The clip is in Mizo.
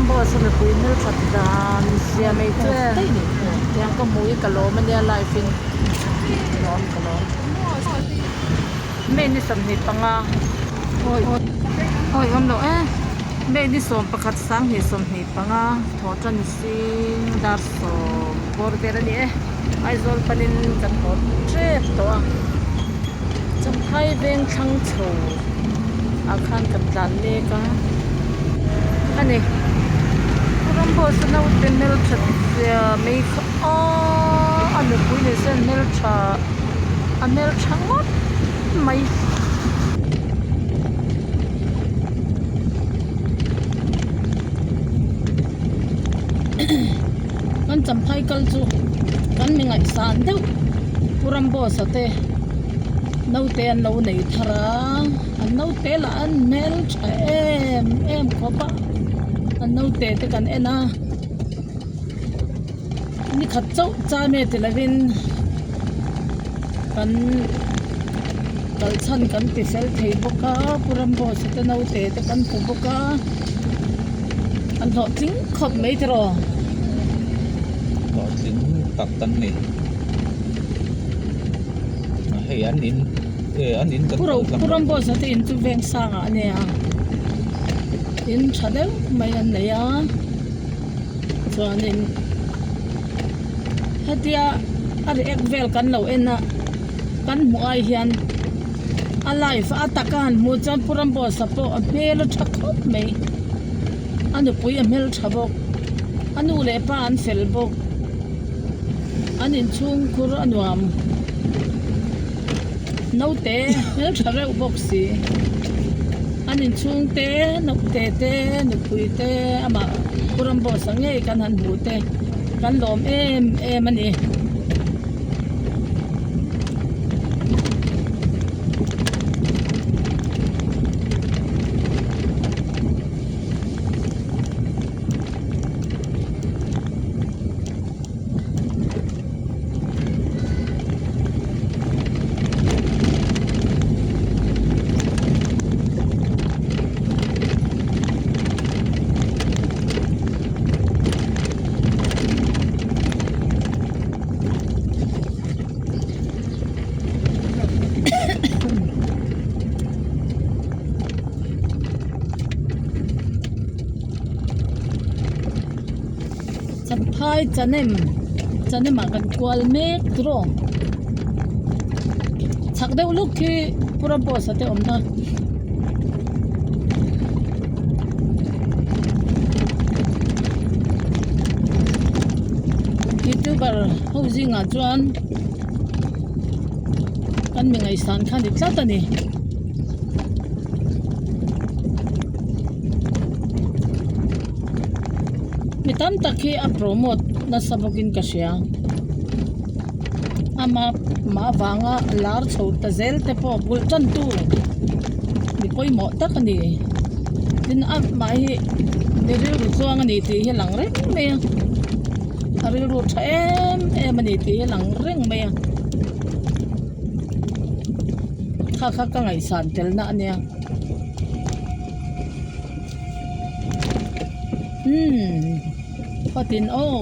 Ramboss a mipui hmelthat dan zia mai chu e tiang ka hmu hi ka lawm ania live in ka lawm ka lawm May ni 25 awi awi awm loh e May ni 11 2025 thawh tan zing dar sawm bawr vel ani e Aizawl panin kan haw tep tawh a Champhai veng thlang chho ah khan kan tlan mek a ani Ramboss a naute hmeltha zia mai kha aaa a nupui ni se hmeltha a hmeltha ngawt mai. Kan champhai kal chu kan mi ngaihsan deuh Pu Ramboss a te naute an lo nei thar a an naute lah an hmel tha em em khawp a an naute te kan en a ni khat chauh chame ti lovin kan kal chhan kan ti fel thei bawk a Pu Ramboss a te naute te kan hmu bawk a. An hlawhtling khawp mai tiraw? Hlawhtling tak kan ni. Hei an in eh an in kan Pu Ro Ramboss te in chu veng sangah a nia. In tha deuh mai an nei a. Chuanin hetia a react vel kan lo en a kan hmuh ai hian a live a taka han hmuh chuan Pu Ramboss a pawh a hmel a tha khawp mai a nupui a hmel tha bawk a nu leh pa an fel bawk an inchhung khur a nuam naute hmel tha reuh bawk si an inchhung te naute te nupui te amah Pu Ramboss a ngei kan han hmuh te kan lawm em em a ni. Champhai chanem chanem ah kan kual mek tiraw chhak deuh luk khi Pu Ramboss a te awmna. Youtuber ho zingah chuan kan mi ngaihsan kha ni tlat a ni. Mi tam tak hi a promote nasa bawkin ka hria. Ama mah avanga lar chho ta zel te pawh bul tan tu mi pawimawh tak a ni. Tin a mah hi mi rilru chuang a ni tih hi a lang reng mai a a rilru tha em em a ni tih hi a lang reng mai a kha kha ka ngaihsan tel na a nia umm khaw tin aw.